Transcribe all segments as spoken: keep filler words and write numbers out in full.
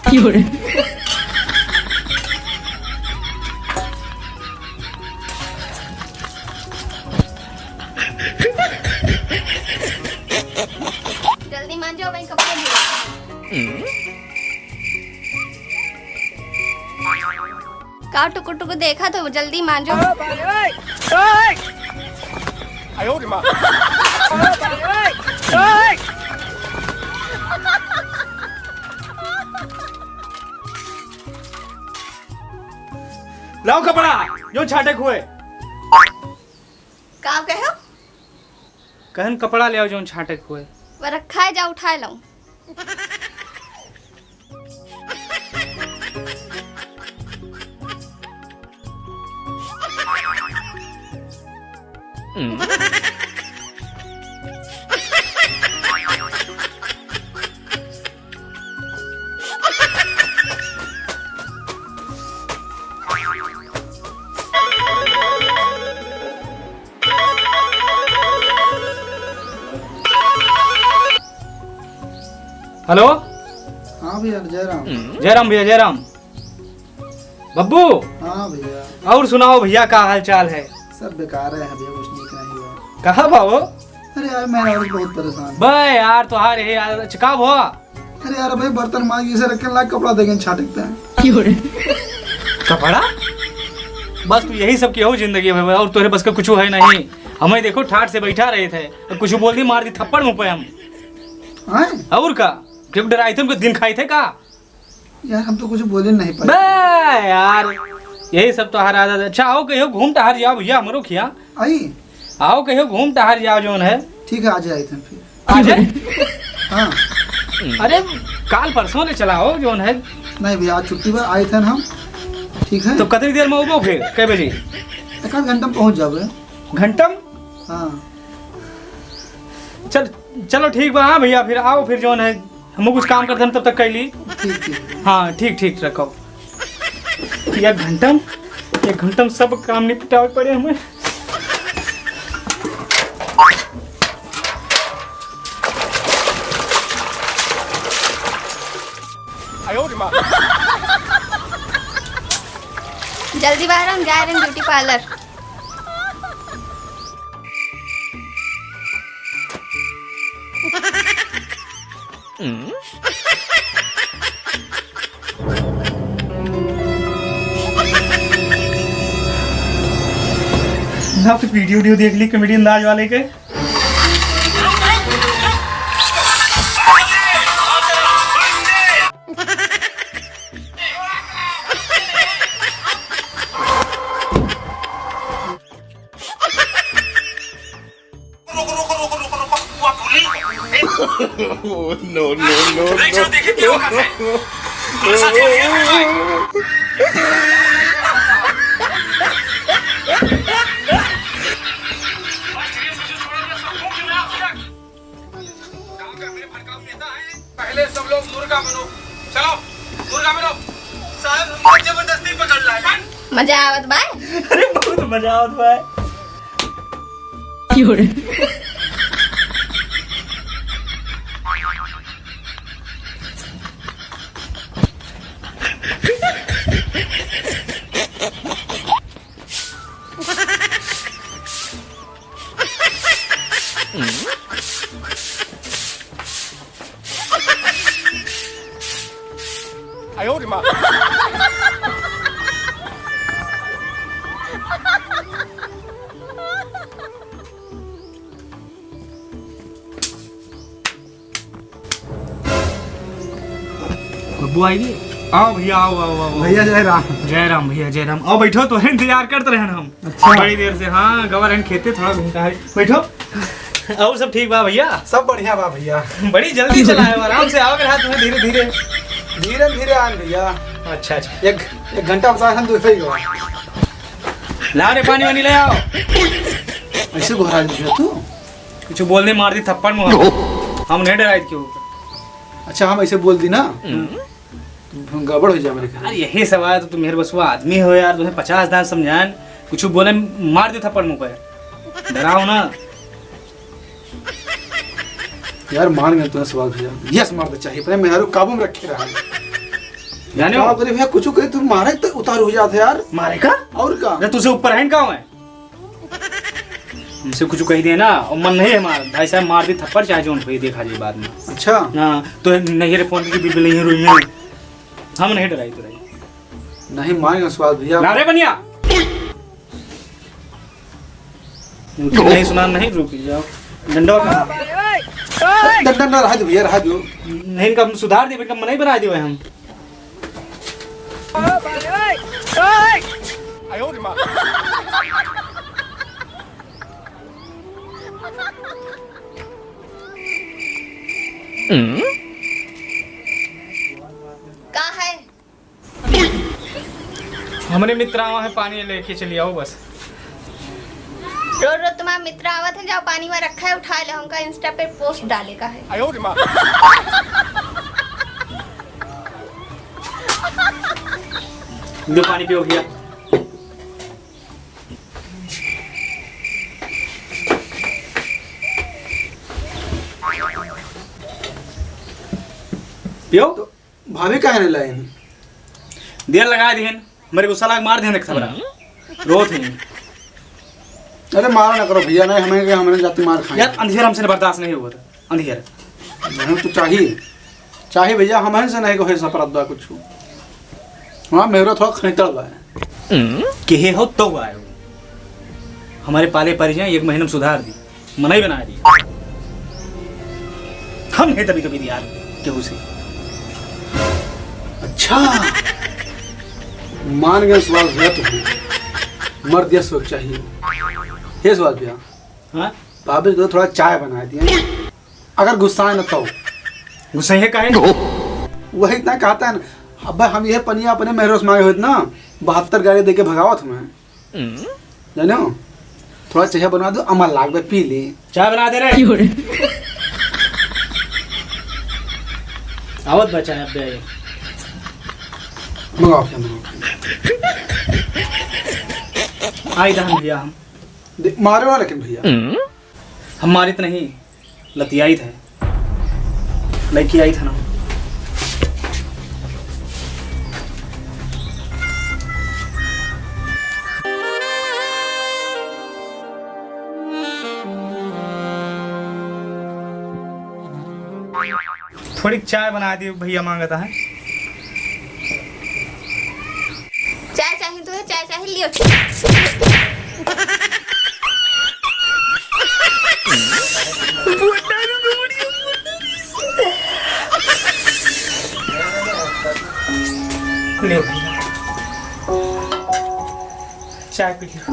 जल्दी मान जाओ भाई, कपड़े धो। का टुकुर टुकुर देखा तो जल्दी मान जाओ। लाओ कपड़ा, जो छाटे खुए। का कहो? कहन कपड़ा ले आओ, जौन छाटे के होए। वो रखा है, जा उठाए लाऊं। हेलो। हाँ भैया, जय राम। जय राम भैया, जय राम। बब्बू। हाँ भैया। और सुनाओ भैया, का हाल चाल है? सब बेकार है भैया, कुछ नीक नहीं हुआ। कहा बाबू? अरे यार, मैं और बहुत परेशान हूँ। बे यार, तोहार हे यार, अच्छा, का हुआ? अरे यार, भाई, बर्तन मांज के इसे रखे ला, कपड़ा देके छाटकते हैं। कपड़ा? बस तू यही सब की हो जिंदगी में, और तोरे बस का कुछ है नहीं। हमें देखो, ठाट से बैठा रहे थे, कुछ बोल दी, मार दी थप्पड़ मुंह पे हम। हैं? और का? क्यों डराई थे, उनको दिन खाई थे का? यार, हम तो कुछ बोले नहीं पाए। बे यार, यही सब तो हर आदत है। अच्छा, आओ कहियो घूम टहर जाओ भैया, हमरो खिया। आई? आओ कहियो घूम टहर जाओ, जौन है। ठीक है, आज आए थे फिर। आज है? हाँ। अरे, काल परसों ले चला हो, जौन है। नहीं भैया, आज छुट्टी पर आए थे ना हम। ठीक है। तो कतनी देर में उबो फिर, कै बजे? एक आध घंटा में पहुँच जाओगे। घंटा में? हाँ। चल, चलो ठीक बा, हाँ भैया, फिर आओ, फिर जौन है, हमहू कुछ काम करते हैं, तब तक कैली। ठीक, ठीक। हाँ, ठीक, ठीक, रखो। एक घंटा में, एक घंटा में सब काम निपटावे पड़े हमें। जल्दी बाहर, हम जा रहे हैं ब्यूटी पार्लर। ना कुछ वीडियो वीडियो देख ली कॉमेडी अंदाज वाले के। रुको, रुको, रुको, रुको, रुको, हुआ पुलिस। Oh, no, no, no, देख, चलो, no। देखिए, क्या हुआ है? पुलिस आती है, ये क्या है? बस, ये सब छोड़ो, ये सब घूम के आओ, सड़क। गाँव का मेरे भड़काऊ नेता है। पहले सब लोग मुर्गा बनो। चलो, मुर्गा बनो। साहब, हमको जबरदस्ती पकड़ लाए। मजा आवत बा? अरे, बहुत मजा आवत बा। बब्बू आई गई? आओ भैया, आओ, आओ, आओ, आओ। भैया, जय राम। जय राम भैया, जय राम। आओ, बैठो, तोहरे इंतजार करत रहन हम। अच्छा। बड़ी देर से, हाँ, गवा रहन खेते, थोड़ा घूम टहर। बैठो। और सब ठीक बा भैया? सब बढ़िया बा भैया। बड़ी जल्दी चला है, आराम से आओ, रहा तुम्हें धीरे धीरे। धीरे धीरे आन भैया। अच्छा, अच्छा। एक, एक घंटा बता हम दूसरे ही हो। ला रे, पानी वानी ले आओ। ऐसे घोरा दिया तू? कुछ बोल दे, मार दी थप्पड़ मुँह। हम नहीं डराई क्यों? अच्छा, हम ऐसे बोल दी ना, हम्म। तो गड़बड़ हो जाए मेरे ख्याल। अरे यही सवाल तो, तुम मेरे बसवा आदमी हो यार, तुम्हें पचास दान समझाएं, कुछ बोले, मार दे थप्पड़ मुँह पे, डराओ ना। यार मान गए तुम्हें सवाल भैया, यस मार दे चाहिए, अपने मेहरारू काबू में रखे रहा। जाने का हो? करे भैया, कुछ कहे तू मारे तो उतार हो जाते यार। मारे का? और का? अरे तुझसे ऊपर है ना, का है? हमसे कुछ कही दे ना, और मन नहीं है मार, भाई साहब मार दी थप्पड़, चाहे जोन भाई देखा जाए बाद में। अच्छा। हाँ, तो नहीं रे फोन की बिल्ली नहीं रोई है। हम नहीं डराई तो रही। नहीं मारेंगे सुभाष भैया। ना रे बनिया। नहीं सुना, नहीं, रुक जाओ। डंडा कहाँ? डंडा ना रहा दो भैया, रहा दो। नहीं, इनका हम सुधार दिए, इनका मन ही बना दिए हम। का है? हमरे मित्र आवा है, पानी लेके चली आओ बस। रो रो तुम्हारा मित्र आवत है, जाओ पानी में रखा है, उठा ले, हमका Insta पे post डाले का है। दो पानी पियो भैया। पियो। तो भाभी काहे नहीं लाइन? देर लगा दिहन, हमरे गुस्सा लाग मार दिहन एक थपरा। रोत ही। अरे मारा ना करो भैया, नहीं हमें, हमें जाती मार खाए। यार अंधेर हमसे बर्दाश्त नहीं होता, अंधेर। नहीं तो चाहिए, चाहिए भैया, हमें से नहीं कोई सपरत बा कुछ। हाँ, मेरा थोड़ा खैतड़ बा है। केहे हो तो आयो। हमारे पाले पड़ जाए, एक महीने में सुधार दी, मनई बना दी। हम है तभी कभी यार केहू से। अच्छा, मान गए सुभाष भैया तुम। मर्द यह सोच चाहिए। हे सुभाष भैया, हाँ? भाभी को थोड़ा चाय बना दिया, अगर गुस्सा है ना तो। गुस्सा है काहे? वही इतना कहता है ना, अब हम यह पनिया अपने मेहरों से मांगे होत ना, बहत्तर गाड़ी दे के भगावत हमें। जानो, थोड़ा चाय बनवा दो, अमल लाग बे, पी ले। चाय बना दे रे। क्यों रे? आवत बा चाय, अब बे आई। मंगाओ, क्या मंगाओ? आई दहन भैया हम। दे, मारे वाला लेकिन भैया। हम मारित नहीं, लतियाइत है, लइके आइत है ना। थोड़ी चाय बना दी, भैया मांगता है। चाय चाही तो है, चाय चाही, लियो। ले भैया, चाय पी लियो।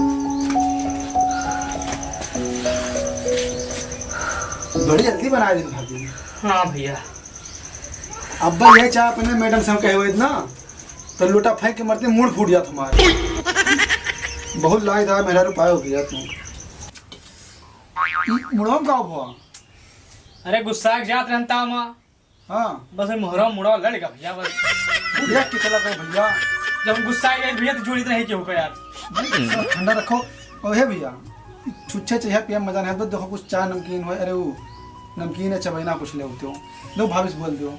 बड़ी जल्दी बना दी भाभी। हाँ भैया। अब भाई ये चाय अपने मैडम से हम कहे हुए ना, तो लोटा फेंक के मरते मूड़ फूट जात हमार। बहुत लाइदार मेहरारू पाए हो भैया तुम। ई मुड़वा में का हुआ? अरे गुस्सा के जात रहन ताव माँ। हाँ। बस वही मोहरा मुड़वा लड़ गया भैया बस। भैया कितना लगा भैया? जब हम गुस्सा आ गए भैया तो जोड़ी तो नहीं क्यों को यार। नहीं, सब ठंडा रखो। और हे भैया, छुच्छे चाहिए पिया मजा नहीं आता। देखो कुछ चाय नमकीन हो, अरे वो नमकीन है चबैना कुछ ले होते हो। दो भाभी से बोल दो।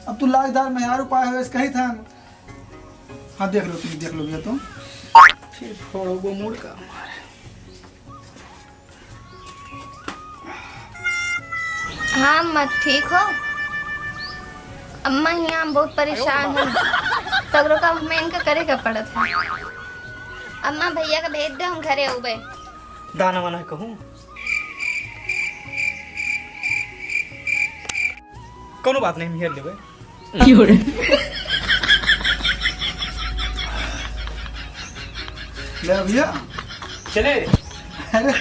अब तू लाइदार मेहरारू पाए हो, इसका ही था। हाँ, देख लो, तुम देख लो भैया, तुम। फिर फोड़ो वो मूड़ का मारे। हाँ, अम्मा, ठीक हो? अम्मा, हियाँ हम बहुत परेशान हैं। सगरो काम हमें इनका करे का पड़त है। अम्मा, भैया का भेज दो, हम घरे अउबे। दाना वाना कहूँ? कोनो बात नहीं, हम हेर लेबे। क्यों रे? ले भैया। चले। अरे,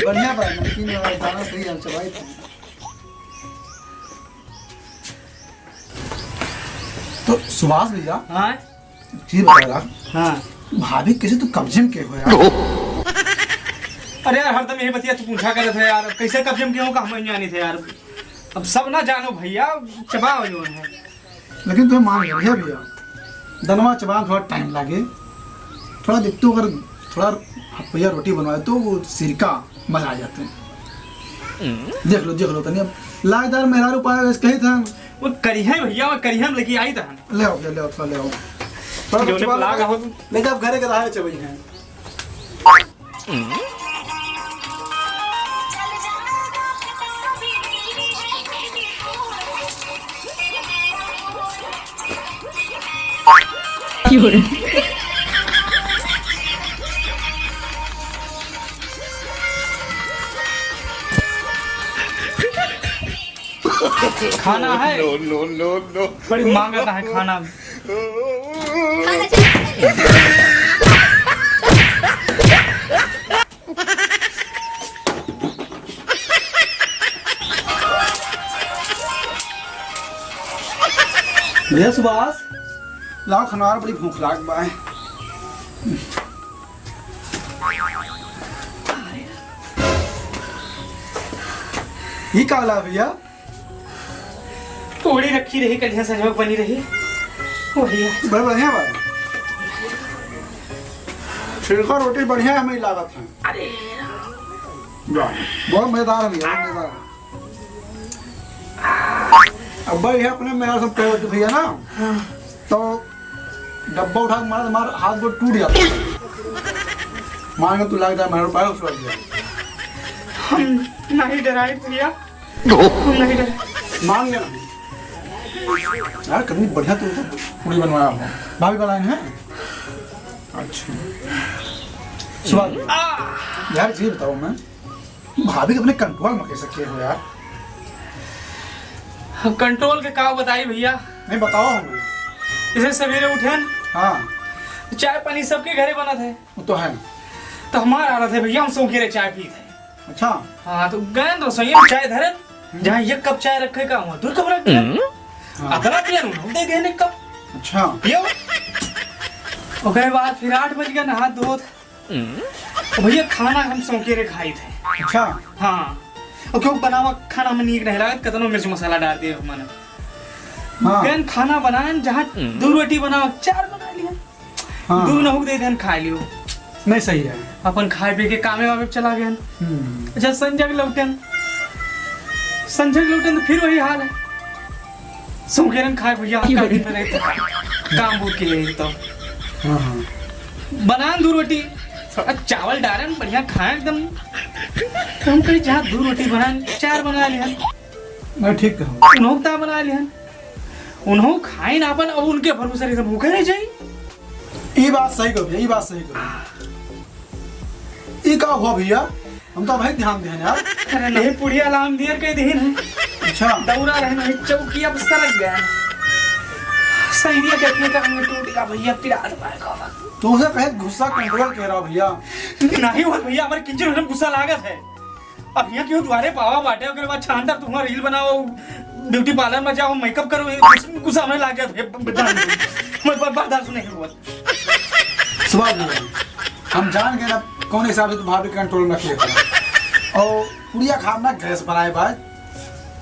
बढ़िया बा, नमकीन वाला दाना सही है, चबाई था। तो सुभाष भैया, हाँ? जी बताओ यार। हाँ। भाभी कैसे तू कब्जे में के हो यार? अरे यार, हरदम यही बतिया तू पूछा करत है यार, कैसे कब्जे में के हो का हम नहीं जानी थे यार। अब सब ना जानो भैया, चबाओ जो है। लेकिन तुम्हें मान गया भैया, दनवा चबान थोड़ा टाइम लागे, थोड़ा देख तो अगर थोड़ा हाथ पैया रोटी बनवाए तो वो सिरका मजा आ जाते हैं। देख लो, देख लो तनी, अब लाइदार मेहरारू पाए वैसे कही था, वो करिहैं भइया, वो करिहैं, हम लेके आई तहन। ले आओ, ले, ले आओ, थोड़ा ले आओ। थोड़ा जौने बच्चा लाग वाला हो। ले जा, अब घरे के रहा है, चबई है। खाना है? No, no, no, no। बड़ी मांगत है खाना। भैया सुभाष, लाओ खनवार, बड़ी भूख लाग बा। ई का ला भैया? पूड़ी रखी रही, कलिया संजोग बनी रही, वही है। बड़ा बढ़िया बा। छिलका रोटी बढ़िया हमें लागत है। अरे वाह, बहुत मजेदार है भैया, बहुत मजेदार है। अब भाई, ये अपने मेरा सब कहे होते भैया ना, हाँ। तो डब्बा उठा के मारा तो हमारा हाथ गोड़ टूट जाता। मार के तू लाग जा, मारो, पायो सुलग गया। हम नहीं डराए भैया, हम नहीं डराए। मान गया ना। यार, कितनी बढ़िया तू तो पूड़ी बनवाया हो। भाभी बनाए हैं? अच्छा। सुभाष, यार, जी बताओ मैं, भाभी के अपने control में कैसे किए हो यार? अब control के का बताई भैया? नहीं, बताओ हमें। जैसे सवेरे उठेन, हाँ। तो चाय पानी सबके घरे बनत है। वो तो है। तो हमार आदत है भैया, हम सौंकेरे चाय पीत है। अच्छा। हाँ, तो गएन रसोई में चाय धरेन, हम्म। जहाँ एक कप चाय रखे का, वहाँ दो कप रख देन। हम्म। हाँ। अतरा पियन, हम दे देन एक कप। अच्छा। पियो। ओकरे बाद फिर आठ बज गया, नहा धोत। तो भैया, खाना हम सौंकेरे खाई थे। अच्छा। हाँ। और क्यों बनावा खाना में नीक नहीं लागत, कतनो मिर्च मसाला डाल दिए मने। हाँ। गएन खाना बनाएन, जहाँ दो रोटी बनावा, चार बना लिया। हाँ। दो नहुक दे देन, खा लियो। नहीं, सही है। अपन खाए पी के कामे वामे चला गएन। हम्म। अच्छा, संझक लौटेन, संझक लौटेन तो फिर वही हाल है। सौंकेरन खाए भैया, हम का दिन में रहते काम बूत के यही तो। हाँ, हाँ। बनान दो रोटी, अब चावल डालन, बढ़िया खाए एकदम। तो हम कही, जहाँ दो रोटी बनान, चार बना लिहन। नहीं, ठीक कहो। उन्हों का बना लिहन, उन्हों खाइन अपन, अब उनके भरोसे रही, सब भूखे रह जाई। ई बात सही कहो भैया, ई बात सही कहो। ई का हुआ भैया? हम तो भाई ध्यान देहन यार। अरे नहीं, पुड़िया लाम दियर के दीन है। अच्छा। दौरा रहन है, चौकी अब सरक गया। सैनिया के अपने काम में टूट गया भैया, पिरात मार का। तू उसे कहे गुस्सा control के रहा भैया। नहीं हुआ भैया, हमारे किचन में गुस्सा लागत है। अब यहाँ क्यों दुआरे पावा बाटे, ओकरे बाद छान तक तुम्हारा reel बनाओ, beauty parlour में जाओ, makeup करो, ये गुस्सा, गुस्सा में लाग जात है, ब-, ब-, जान दो। मैं ब-, बर्दाश्त नहीं हुआ। सुभाष भैया, हम जान गए ना कौन हिसाब से तू भाभी control में रखिए। और पुड़िया खा ना, गैस बनाए बाद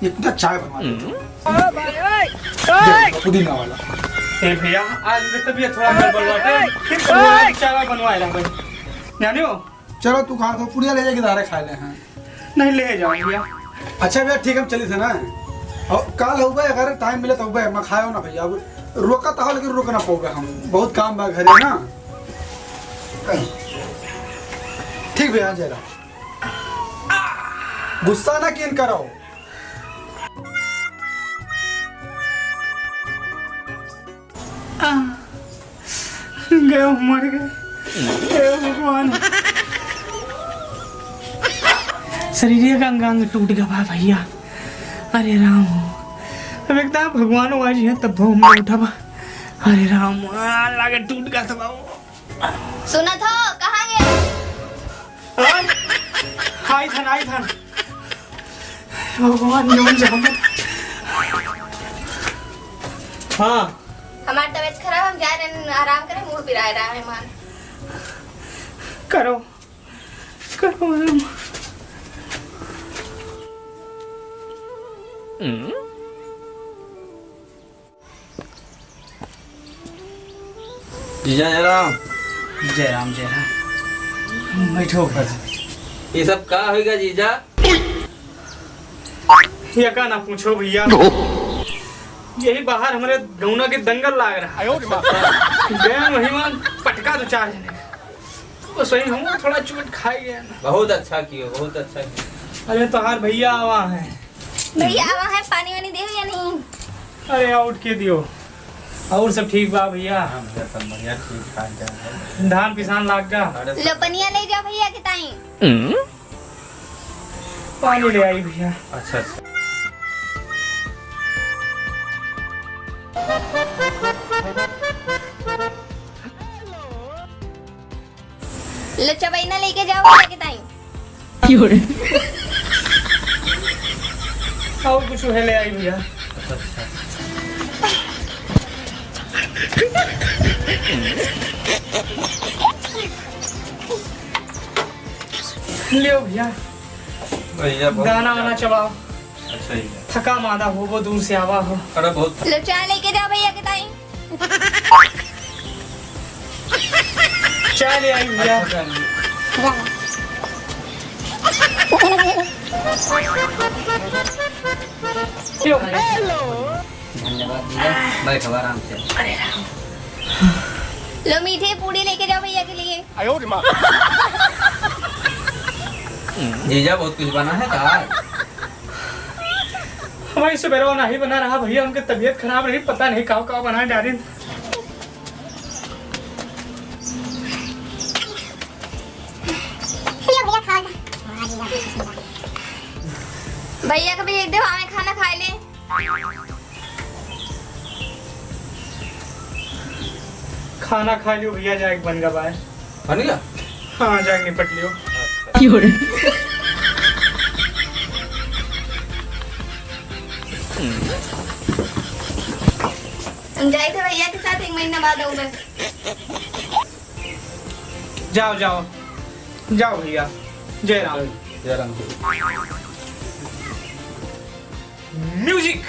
एक कुटा चाय बनवा दे। हम्म। दे, पुदीना वाला। ए भैया, आज मेरी तबीयत थोड़ा गड़बड़ बाटे, फिर पुड़िया चाय बनवाए ला भाई। जाने हो? चलो तू खा तो, पुड़िया ले जाके दारे खा ले हैं। नहीं, ले जाओ भैया। अच्छा भैया, ठीक है, हम चली थे ना। और काल होगा, अगर time मिले तो होगा, मैं खायो ना भैया, अब रोका तो हो, लेकिन रोक ना पाओगे हम, बहुत काम बा घरे ना। ठीक भैया, जय राम। गुस्सा ना किन करो। आ, गयो, मर गए। हे भगवान। शरीर का अंग अंग टूट गया बा भैया। अरे राम हो। अब एक तो भगवान आज है तब हम उठा बा। अरे राम, आ, लागे टूट गया था बाबू। सुनत हो, कहाँ गए? हाँ? आई थन, आई थन। भगवान, जौन जहाँ मत। हाँ। हमार तबीयत खराब, हम जा रहे हैं आराम करें, मूड पिराए रहा है मान। करो, करो आराम। जीजा जय राम। जय राम, जय राम। बैठो भैया। ये सब का होइगा जीजा? ये का ना पूछो भैया। यही बाहर हमरे गौना के दंगल लाग रहा। गए वही मान पटका दो चार जने। बस वही हम थोड़ा चोट खाए गए ना। बहुत अच्छा कियो, बहुत अच्छा कियो। अरे तोहार भैया आवा है। भैया आवा है, पानी वानी देव या नहीं? अरे आउट के दियो। और सब ठीक बा भैया? हाँ भैया, सब बढ़िया, ठीक ठाक जा रहा है। धान पिसान लाग गा? अरे लो पनिया ले जाओ भैया के ताई। पानी ले आई भैया। अच्छा, अच्छा। ले चबैना लेके जाओ भैया के ताई। क्यों रे? और कुछ है ले आई भैया। लियो भैया। भैया, बहुत दाना वाना चबाओ। अच्छा ही है। थका मादा होबो, दूर से आवा हो। अरे बहुत थक- लो चाय लेके जाओ भैया के ताई। चाय ले आई भैया। अच्छा, चाय ले। क्यों? धन्यवाद भैया, बैठो आराम से। लो मीठे पूड़ी लेके जाओ भैया के लिए। जीजा, बहुत कुछ बना है का? हमारी सुबेरवा नहीं बना रहा भैया, उनके तबीयत खराब रही, पता नहीं काव काव बना डालिन। ये भैया खा ले। भैया का भी एक दे, हमें खाना खाए ले। खाना खा लियो भैया, जाए बन गा बाय। बन गया? हाँ, जाए निपट लियो। हम जाए थे भैया के साथ एक महीना बाद आऊँ मैं। जाओ, जाओ, जाओ भैया। जय राम। जय राम। म्यूजिक।